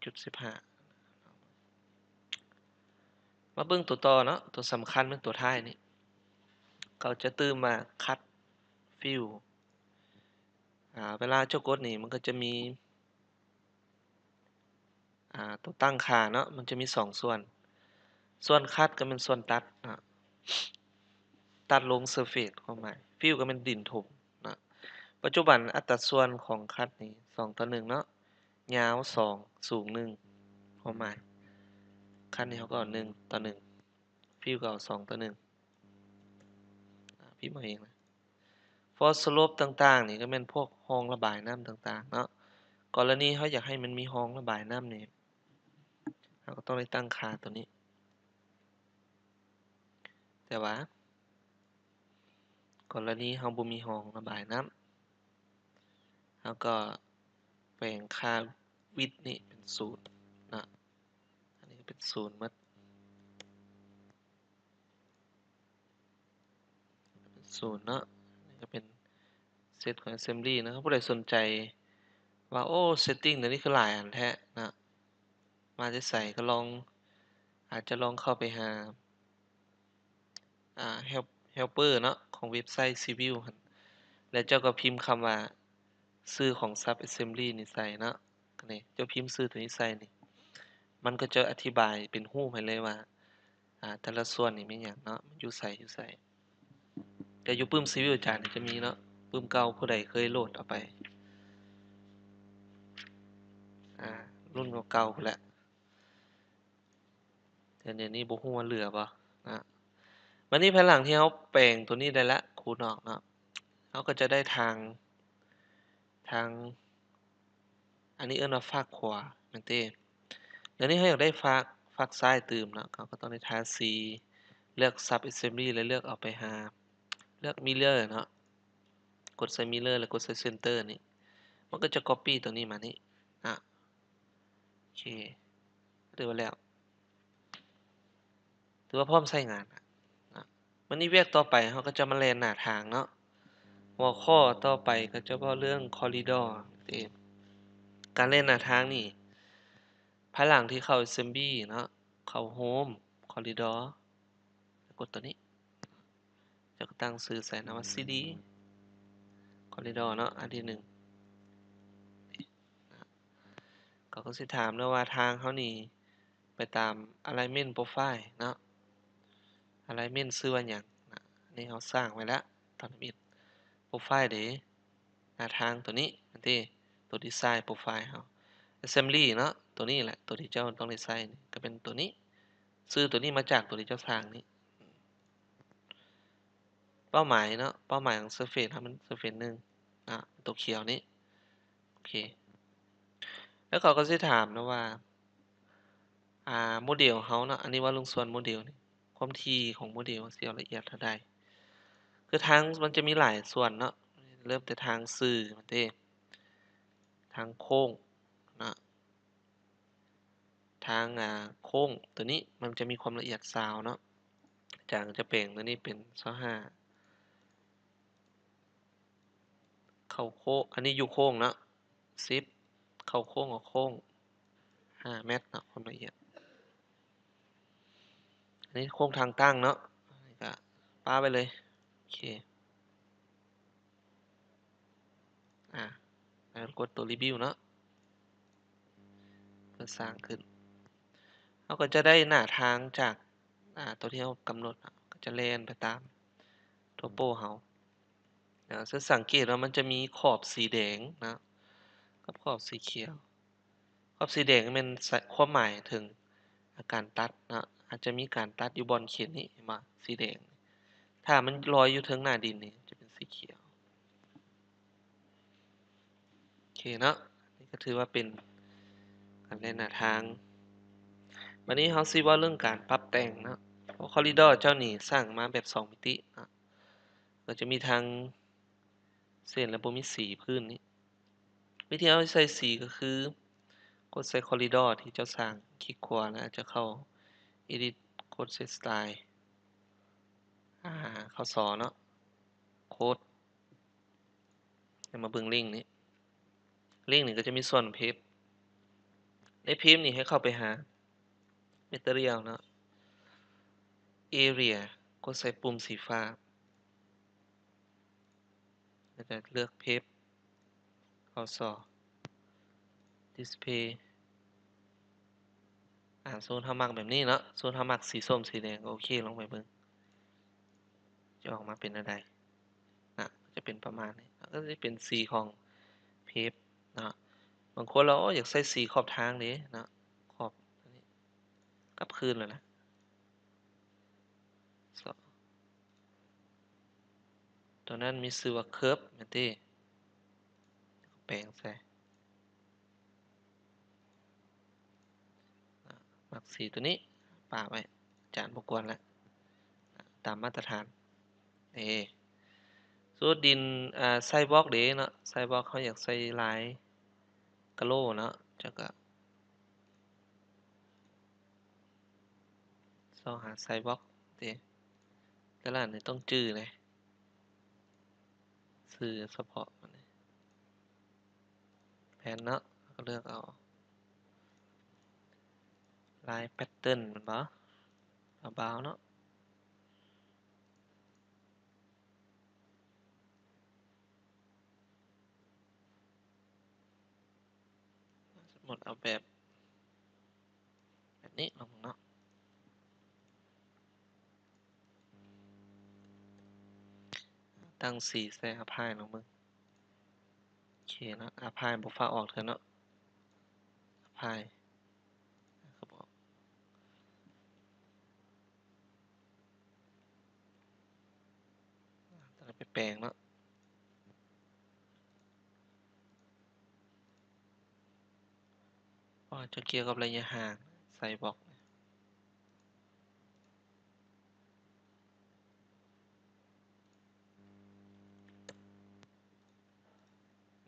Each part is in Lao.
ຈຸດສິບຫ້າ. ມາເບິ່ງຕົວຕໍ່ເນາະ, ຕົວສຳຄັນແມ່ນຕົວທ້າຍນີ້ ເຂົາຈະຕື່ມວ່າ cut fill. ອາ ເວລາເຈົ້າກົດນີ້ ມັນກໍຈະມີ ອາ ຕົວຕັ້ງຄ່າເນາະ, ມັນຈະມີສອງສ່ວນ, ສ່ວນ cut ກໍແມ່ນສ່ວນຕັດເນາະ, ຕັດລົງ surface ຄວາມໝາຍ, fill ກໍແມ່ນດິນຖົມເນາະ. ປັດຈຸບັນອັດຕາສ່ວນຂອງ cut ນີ້ ສອງຕໍ່ໜຶ່ງເນາະ, ຍາວສອງ ສູງໜຶ່ງ ຄວາມໝາຍ cut ນີ້ເຮົາກໍເອົາໜຶ່ງຕໍ່ໜຶ່ງ, fill ກໍເອົາສອງຕໍ່ໜຶ່ງ ອາ ພິມເອົາເອງນະ. for slope ຕ່າງໆ ນີ້ກໍແມ່ນພວກຮ່ອງລະບາຍນ້ຳຕ່າງໆເນາະ. ກໍລະນີເຮົາຢາກໃຫ້ມັນມີຮ່ອງລະບາຍນ້ຳນີ້ ເຮົາກໍຕ້ອງໄດ້ຕັ້ງຄ່າຕົວນີ້, ແຕ່ວ່າກໍລະນີເຮົາບໍ່ມີຮ່ອງລະບາຍນ້ຳ ເຮົາກໍແປງຄ່າ width ນີ້ເປັນສູນເນາະ, ອັນນີ້ກໍເປັນສູນໝົດ. ສູນເນາະ, ນີ້ກໍເປັນ set ຂອງ assembly ເນາະ. ຜູ້ໃດສົນໃຈວ່າ ໂອ້ setting ດຽວນີ້ຄືຫຼາຍອັນແທ້ເນາະ, ມາແຕ່ໃສ ກໍລອງ ອາດຈະລອງເຂົ້າໄປຫາ ອາ help helper ເນາະ ຂອງເວັບໄຊ Civil ຫັ້ນ, ແລ້ວເຈົ້າກໍພິມຄຳວ່າ ຊື່ຂອງ sub assembly ນີ້ໃສ່ເນາະ. ນີ້ ເຈົ້າພິມຊື່ຕົວນີ້ໃສ່ນີ້ ມັນກໍຈະອະທິບາຍເປັນຮູບໃຫ້ເລີຍວ່າ ອາ ແຕ່ລະສ່ວນນີ້ແມ່ນຫຍັງເນາະ, ມັນຢູ່ໃສ ຢູ່ໃສ. ແຕ່ຢູ່ປຶ້ມ Civil ອາຈານຈະມີເນາະ, ປຶ້ມເກົ່າຜູ້ໃດເຄີຍໂຫຼດເອົາໄປ ອາ ລຸ້ນເກົ່າໆພຸ້ນແຫຼະ. ແຕ່ດຽວນີ້ບໍ່ຮູ້ວ່າເຫຼືອບໍ່ນະ. ບັດນີ້ພາຍຫຼັງທີ່ເຮົາແປງຕົວນີ້ໄດ້ລະ ຂູດອອກເນາະ, ເຮົາກໍຈະໄດ້ທາງ ທາງ ອັນນີ້ເອີ້ນວ່າຟາກຂວາແມ່ນຕິ. ດຽວນີ້ເຮົາຢາກໄດ້ຟາກ ຟາກຊ້າຍຕື່ມເນາະ, ເຮົາກໍຕ້ອງໄດ້ທາສີ ເລືອກ sub assembly ແລ້ວເລືອກເອົາໄປຫາ ເລືອກ mirror ເນາະ, ກົດໃສ່ mirror ແລ້ວກົດໃສ່ center ນີ້ ມັນກໍຈະ copy ຕົວນີ້ມານີ້ນະ. ໂອເຄ ຖືວ່າແລ້ວ ຖືວ່າພ້ອມໃຊ້ງານນະ. ບັດນີ້ວຽກຕໍ່ໄປເຮົາກໍຈະມາແລ່ນໜ້າທາງເນາະ, ຫົວຂໍ້ຕໍ່ໄປກໍຈະເວົ້າເລື່ອງ corridor ເອງ. ການແລ່ນໜ້າທາງນີ້ ພາຍຫຼັງທີ່ເຂົ້າ assembly ເນາະ, ເຂົ້າ home corridor ແລ້ວກົດຕົວນີ້ ເຈົ້າກໍຕັ້ງຊື່ໃສ່ນຳວ່າ cd corridor ເນາະ, ອັນທີໜຶ່ງ. ເຂົາກໍຊິຖາມເນາະວ່າທາງເຮົານີ້ໄປຕາມ alignment profile ເນາະ, alignment ຊື່ວ່າຫຍັງນະ, ອັນນີ້ເຮົາສ້າງໄວ້ແລ້ວຕອນທຳອິດ. profile ເດ ໜ້າທາງຕົວນີ້ແມ່ນຕິ, ຕົວ design profile ເຮົາ. assembly ເນາະ, ຕົວນີ້ແຫຼະ ຕົວທີ່ເຈົ້າຕ້ອງໄດ້ໃຊ້ນີ້ ກໍເປັນຕົວນີ້, ຊື້ຕົວນີ້ມາຈາກຕົວທີ່ເຈົ້າສ້າງນີ້. ເປົ້າໝາຍເນາະ, ເປົ້າໝາຍຂອງ surface ເຮົາມັນ surface ໜຶ່ງເນາະ, ຕົວຂຽວນີ້. ໂອເຄ ແລ້ວເຂົາກໍຊິຖາມເນາະວ່າ ອາ ໂມເດວເຮົາເນາະ, ອັນນີ້ເວົ້າເລື່ອງສ່ວນໂມເດວນີ້, ຄວາມຖີ່ຂອງໂມເດວເຮົາຊິເອົາລະອຽດເທົ່າໃດ. ຄືທາງມັນຈະມີຫຼາຍສ່ວນເນາະ, ເລີ່ມແຕ່ທາງຊື່ມັນເດ້, ທາງໂຄ້ງເນາະ, ທາງ ອາ ໂຄ້ງຕົວນີ້ມັນຈະມີຄວາມລະອຽດຊາວເນາະ, ອາຈານກໍຈະແປງຕົວນີ້ເປັນຊາວຫ້າ. ເຂົ້າໂຄ້ງ ອັນນີ້ຢູ່ໂຄ້ງເນາະ ສິບ, ເຂົ້າໂຄ້ງອອກໂຄ້ງ ຫ້າແມັດເນາະ ຄວາມລະອຽດ. ອັນນີ້ໂຄ້ງທາງຕັ້ງເນາະ, ອັນນີ້ກະປະໄວ້ເລີຍ. ໂອເຄ ອາ ແລ້ວກົດຕົວ rebuild ເນາະ ເພື່ອສ້າງຂຶ້ນ. ເຮົາກໍຈະໄດ້ໜ້າທາງຈາກ ອາ ຕົວທີ່ເຮົາກຳນົດເນາະ, ກໍຈະແລ່ນໄປຕາມ topo ເຮົາ. ແລ້ວຈະສັງເກດວ່າມັນຈະມີຂອບສີແດງເນາະ ກັບຂອບສີຂຽວ. ຂອບສີແດງແມ່ນຄວາມໝາຍເຖິງ ອາ ການຕັດເນາະ, ອາດຈະມີການຕັດຢູ່ບ່ອນເຂດນີ້ ເຫັນບໍ່ ສີແດງ. ຖ້າມັນລອຍຢູ່ເທິງໜ້າດິນນີ້ ຈະເປັນສີຂຽວ. ໂອເຄເນາະ, ນີ້ກໍຖືວ່າເປັນການແລ່ນໜ້າທາງ. ບັດນີ້ເຮົາຊິເວົ້າເລື່ອງການປັບແຕ່ງເນາະ, ເພາະ corridor ເຈົ້ານີ້ສ້າງມາແບບສອງມິຕິເນາະ, ກໍຈະມີທັງເສັ້ນ ແລະ ບໍ່ມີສີພື້ນນີ້. ວິທີເຮົາໃສ່ສີກໍຄື ກົດໃສ່ corridor ທີ່ເຈົ້າສ້າງ, ຄລິກຂວາ ແລ້ວອາດຈະເຂົ້າ edit, ກົດໃສ່ style, ອາ ເຂົ້າ saw ເນາະ, code ແລ້ວມາເບິ່ງ link ນີ້. link ນີ້ກໍຈະມີສ່ວນເພັດ ໃນ Prime ນີ້ໃຫ້ເຂົ້າໄປຫາ Material ເນາະ Area ກົດໃສ່ປຸ່ມສີຟ້າ ແລ້ວກໍເລືອກ Prime ເຂົ້າ Display ອາ ສົມມຸດເຮົາມັກແບບນີ້ເນາະ ສົມມຸດເຮົາມັກສີສົ້ມ ສີແດງ ກໍໂອເຄ ລອງໄປເບິ່ງ ຈະອອກມາເປັນແນວໃດນະ ຈະເປັນປະມານນີ້ ກໍຈະເປັນສີຂອງ Prime ເນາະ. ບາງຄົນລະ ໂອ້ ຢາກໃສ່ສີຂອບທາງເດ້ເນາະ ຂອບ ກັບຄືນແລ້ວນະ ຕົວນັ້ນມີຊື່ວ່າ Curve ແມ່ນຕິ ແປງໃສ່ ອາ ມັກສີຕົວນີ້ ປະໄວ້ ອາຈານບໍ່ກວນລະ ອາ ຕາມມາດຕະຖານ ເອ ສູດດິນ ອາ Sidewalk ເດ້ເນາະ Sidewalk ເຮົາຢາກໃສ່ລາຍກະໂຫຼເນາະ ເຈົ້າກໍຊອກຫາ Sidewalk ເດ້ ແຕ່ລະອັນນີ້ຕ້ອງຈື່ເດ້ ຊື່ສະເພາະມັນນີ້ Plan ເນາະ ເຮົາກໍເລືອກເອົາລາຍ Pattern ແມ່ນບໍ່ About ເນາະ ສົມມຸດເອົາແບບ ແບບນີ້ລອງເບິ່ງເນາະ ຕັ້ງສີໃສ່ Apply ລອງເບິ່ງ ໂອເຄເນາະ Apply ບໍ່ຟ້າວອອກເທື່ອເນາະ Apply ຕ້ອງໄປແປງເນາະ ເພາະວ່າຈະກ່ຽວກັບໄລຍະຫ່າງ Sidewalk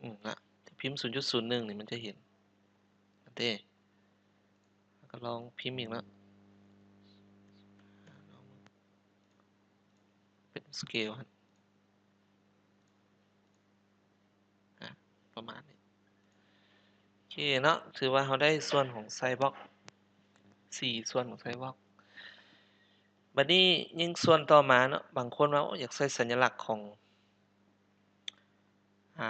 ອືມ ນະ ພິມ ສູນຈຸດສູນໜຶ່ງ ນີ້ມັນຈະເຫັນ ເດ້ ແລ້ວກໍລອງພິມອີກເນາະ ເປັນ Scale ຫັ້ນ ອາ ປະມານນີ້ ໂອເຄເນາະ ຖືວ່າເຮົາໄດ້ສ່ວນຂອງ Sidewalk ສີ່ສ່ວນຂອງ Sidewalk ບັດນີ້ຍັງສ່ວນຕໍ່ມາເນາະ ບາງຄົນວ່າ ໂອ້ ຢາກໃສ່ສັນຍະລັກຂອງ ອາ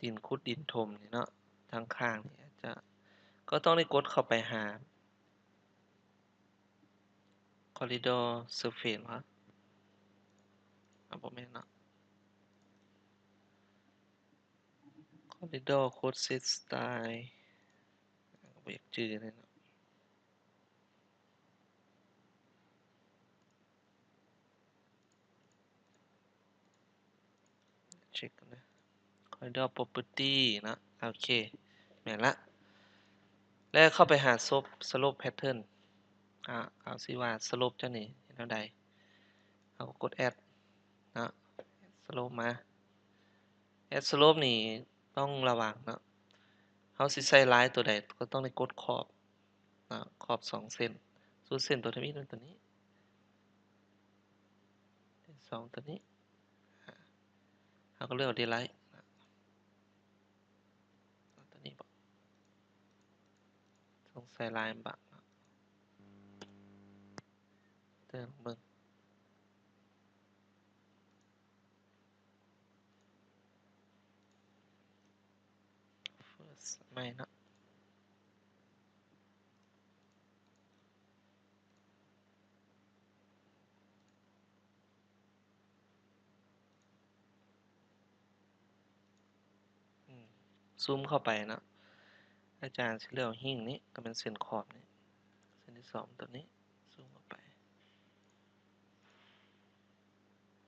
ດິນຂຸດດິນຖົມນີ້ເນາະ ທາງຂ້າງນີ້ອາດຈະ ກໍຕ້ອງໄດ້ກົດເຂົ້າໄປຫາ Corridor Surface ຫວາ? ອາ ບໍ່ແມ່ນເນາະ Corridor Code Set Style ບໍ່ຢາກຈື່ເລີຍເນາະ. ເຊັກກ່ອນເດີ Corridor Property ເນາະ ໂອເຄ ແມ່ນລະ ແລ້ວເຂົ້າໄປຫາ Slope Slope Pattern ອາ ເອົາ ຊິວ່າ Slope ເຈົ້ານີ້ເຮັດແນວໃດ ເຮົາກໍກົດ Add ເນາະ Slope ມາ Add Slope ນີ້ຕ້ອງລະວັງເນາະ ເຮົາຊິໃສ່ລາຍຕົວໃດກໍຕ້ອງໄດ້ກົດຂອບເນາະ ຂອບສອງເສັ້ນ ສູດເສັ້ນຕົວທຳອິດແມ່ນຕົວນີ້ ສອງຕົວນີ້ ເຮົາກໍເລືອກ Daylight ຕົວນີ້ບໍ ສົງໄສລາຍມັນບັງເນາະ ເຕີມເບິ່ງ First ໃໝ່ເນາະ ອືມ ຊູມເຂົ້າໄປເນາະ ອາຈານຊິເລືອກເອົາຫິ້ງນີ້ ກໍແມ່ນເສັ້ນຂອບນີ້ ເສັ້ນທີສອງຕົວນີ້ ຊູມເຂົ້າໄປ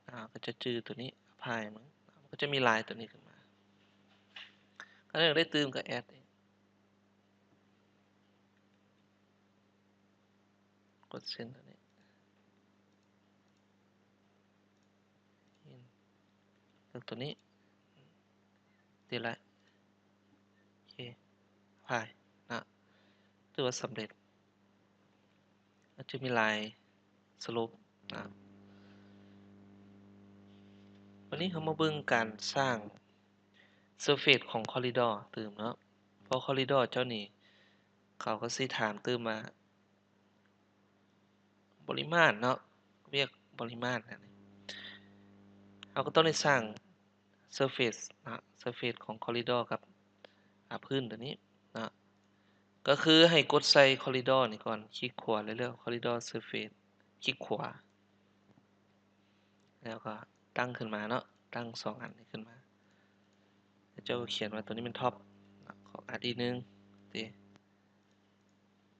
ອາ ກໍຈະຈື່ຕົວນີ້ Apply ມັນ ມັນກໍຈະມີລາຍຕົວນີ້ຂຶ້ນມາ ຄັນຢາກໄດ້ຕື່ມກໍ Add ອີກ ກົດເສັ້ນຕົວນີ້ ເລືອກຕົວນີ້ Daylight ໂອເຄ Apply ນະ ຖືວ່າສຳເລັດ ອາດຈະມີລາຍ Slope ນະ ວັນນີ້ເຮົາມາເບິ່ງການສ້າງ Surface ຂອງ Corridor ຕື່ມເນາະ ເພາະ Corridor ເຈົ້ານີ້ ເຂົາກໍຊິຖາມຕື່ມວ່າ ບໍລິມານເນາະ ວຽກບໍລິມານອັນນີ້ ເຮົາກໍຕ້ອງໄດ້ສ້າງເຊີເຟສເນາະ ເຊີເຟສຂອງຄໍຣິດໍກັບ ອາ ພື້ນຕົວນີ້ເນາະ ກໍຄືໃຫ້ກົດໃສ່ຄໍຣິດໍນີ້ກ່ອນ ຄລິກຂວາ ແລ້ວເລືອກຄໍຣິດໍເຊີເຟສ ຄລິກຂວາ ແລ້ວກໍຕັ້ງຂຶ້ນມາເນາະ ຕັ້ງສອງອັນນີ້ຂຶ້ນມາ ແລ້ວເຈົ້າກໍຂຽນວ່າຕົວນີ້ແມ່ນທັອບເນາະ ຂອງອາດອີກໜຶ່ງຕິ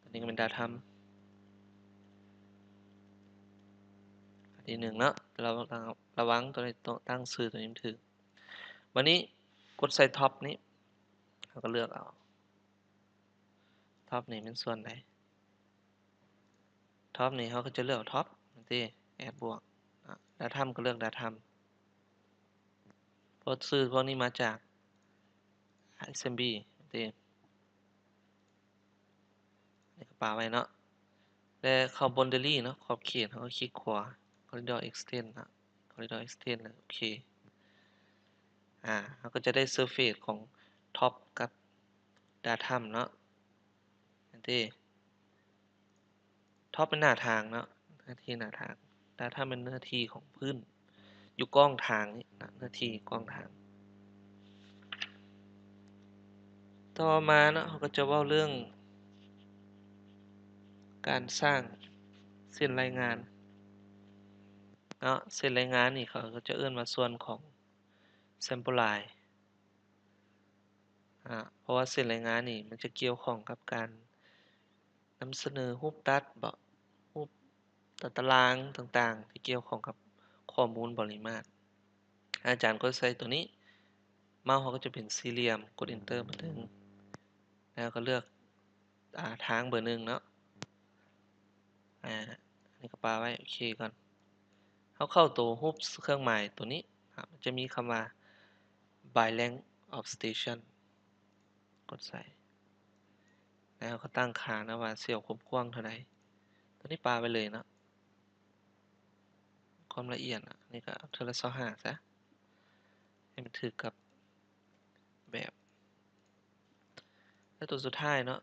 ຕົວນີ້ກໍແມ່ນດາທຳ ອັນທີໜຶ່ງເນາະ ລະວັງ ລະວັງຕົວນີ້ ຕັ້ງຊື່ຕົວນີ້ມັນຖືກ ບາດນີ້ກົດໃສ່ທັອບນີ້ ເຮົາກໍເລືອກເອົາ ທັອບນີ້ແມ່ນສ່ວນໃດ ທັອບນີ້ເຮົາກໍຈະເລືອກເອົາທັອບນີ້ຕິ ແອດບວກ ດາທຳກໍເລືອກດາທຳ ເພາະຊື່ພວກນີ້ມາຈາກ ເອັສເອັມບີ ນີ້ຕິ ນີ້ກໍປະໄວ້ເນາະ ແລະເຂົ້າບອນເດີຣີເນາະ ຂອບເຂດ ເຮົາກໍຄລິກຂວາ ຄໍຣິດໍເອັກສະເທັນເນາະ ຄໍຣິດໍເອັກສະເທັນ ແລ້ວໂອເຄ ອາ ເຮົາກໍຈະໄດ້ເຊີເຟສຂອງທັອບກັບດາທຳເນາະ ເຫັນຕິ ທັອບເປັນໜ້າທາງເນາະ ເນື້ອທີ່ໜ້າທາງ ດາທຳເປັນເນື້ອທີ່ຂອງພື້ນ ຢູ່ກ້ອງທາງນີ້ນະ ເນື້ອທີ່ກ້ອງທາງ ຕໍ່ມາເນາະ ເຮົາກໍຈະເວົ້າເລື່ອງການສ້າງເສັ້ນລາຍງານເນາະ ເສັ້ນລາຍງານນີ້ເຂົາກໍຈະເອີ້ນວ່າສ່ວນຂອງແຊມເປິລລາຍ ອາ ເພາະວ່າເສັ້ນລາຍງານນີ້ມັນຈະກ່ຽວຂ້ອງກັບການ ນຳສະເໜີຮູບຕັດເບາະ ຮູບຕາຕະລາງຕ່າງໆ ທີ່ກ່ຽວຂ້ອງກັບຂໍ້ມູນບໍລິມາດ ອາຈານກໍໃສ່ຕົວນີ້ ເມົາເຮົາກໍຈະເປັນສີ່ຫຼ່ຽມ ກົດເອັນເຕີບາດໜຶ່ງ ແລ້ວກໍເລືອກ ອາ ທາງເບີໜຶ່ງເນາະ ອາ ອັນນີ້ກໍປະໄວ້ ໂອເຄກ່ອນ ເຮົາເຂົ້າໂຕຮູບເຄື່ອງໝາຍຕົວນີ້ ອາ ມັນຈະມີຄຳວ່າ by length of station ກົດໃສ່ ແລ້ວເຮົາກໍຕັ້ງຄ່ານະວ່າຊິເອົາຄວາມກວ້າງເທົ່າໃດ ຕົວນີ້ປະໄວ້ເລີຍເນາະ ຄວາມລະອຽດ ອັນນີ້ກໍເອົາເທື່ອລະຊາວຫ້າຊະ ໃຫ້ມັນຖືກກັບແບບ ແລ້ວຕົວສຸດທ້າຍເນາະ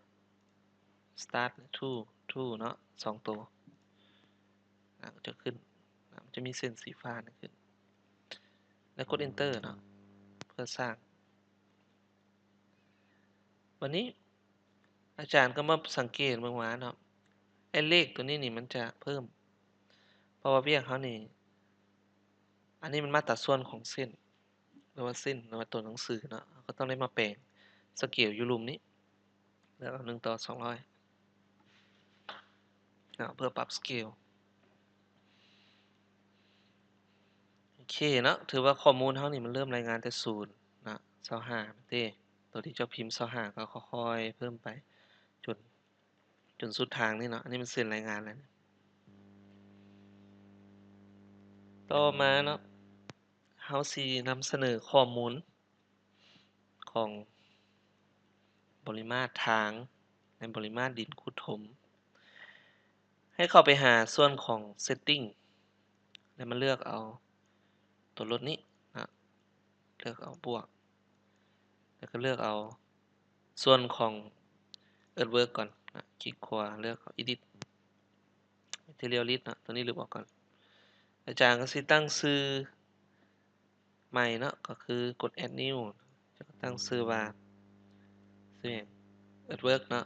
start to to ເນາະ ສອງໂຕ ອາ ຈະຂຶ້ນ ອາ ມັນຈະມີເສັ້ນສີຟ້ານີ້ຂຶ້ນ ແລ້ວກົດ enter ເນາະ ເພື່ອສ້າງ ບາດນີ້ອາຈານກໍມາສັງເກດເບິ່ງວ່າເນາະ ໄອ້ເລກຕົວນີ້ນີ້ມັນຈະເພີ່ມ ເພາະວ່າວຽກເຮົານີ້ ອັນນີ້ມັນມາຕາສ່ວນຂອງເສັ້ນ ຫຼືວ່າເສັ້ນ ຫຼືວ່າຕົວໜັງສືເນາະ ເຮົາກໍຕ້ອງໄດ້ມາແປງສະເກວຢູ່ລຸ່ມນີ້ ແລ້ວເອົາໜຶ່ງຕໍ່ສອງຮ້ອຍເນາະ ເພື່ອປັບສະເກວ ໂອເຄເນາະ ຖືວ່າຂໍ້ມູນເຮົານີ້ມັນເລີ່ມລາຍງານແຕ່ສູນເນາະ ຊາວຫ້າແມ່ນຕິ ຕົວທີ່ເຈົ້າພິມຊາວຫ້າກໍຄ່ອຍໆເພີ່ມໄປຈົນ ຈົນສຸດທາງນີ້ເນາະ ອັນນີ້ມັນເສັ້ນລາຍງານແລ້ວ ຕໍ່ມາເນາະ ເຮົາຊິນຳສະເໜີຂໍ້ມູນຂອງບໍລິມາດທາງ ແລະ ບໍລິມາດດິນຂຸດຖົມ ໃຫ້ເຂົ້າໄປຫາສ່ວນຂອງ setting ແລ້ວມາເລືອກເອົາຕົວລົດນີ້ເນາະ ເລືອກເອົາບວກ ແລ້ວກໍເລືອກເອົາສ່ວນຂອງ earthwork ກ່ອນນະ ຄລິກຂວາ ເລືອກເອົາ edit material list ເນາະ ຕົວນີ້ລຶບອອກກ່ອນ ອາຈານກໍຊິຕັ້ງຊື່ໃໝ່ເນາະ ກໍຄືກົດ add new ຈະຕັ້ງຊື່ວ່າ ຊື່ຫຍັງ earthwork ເນາະ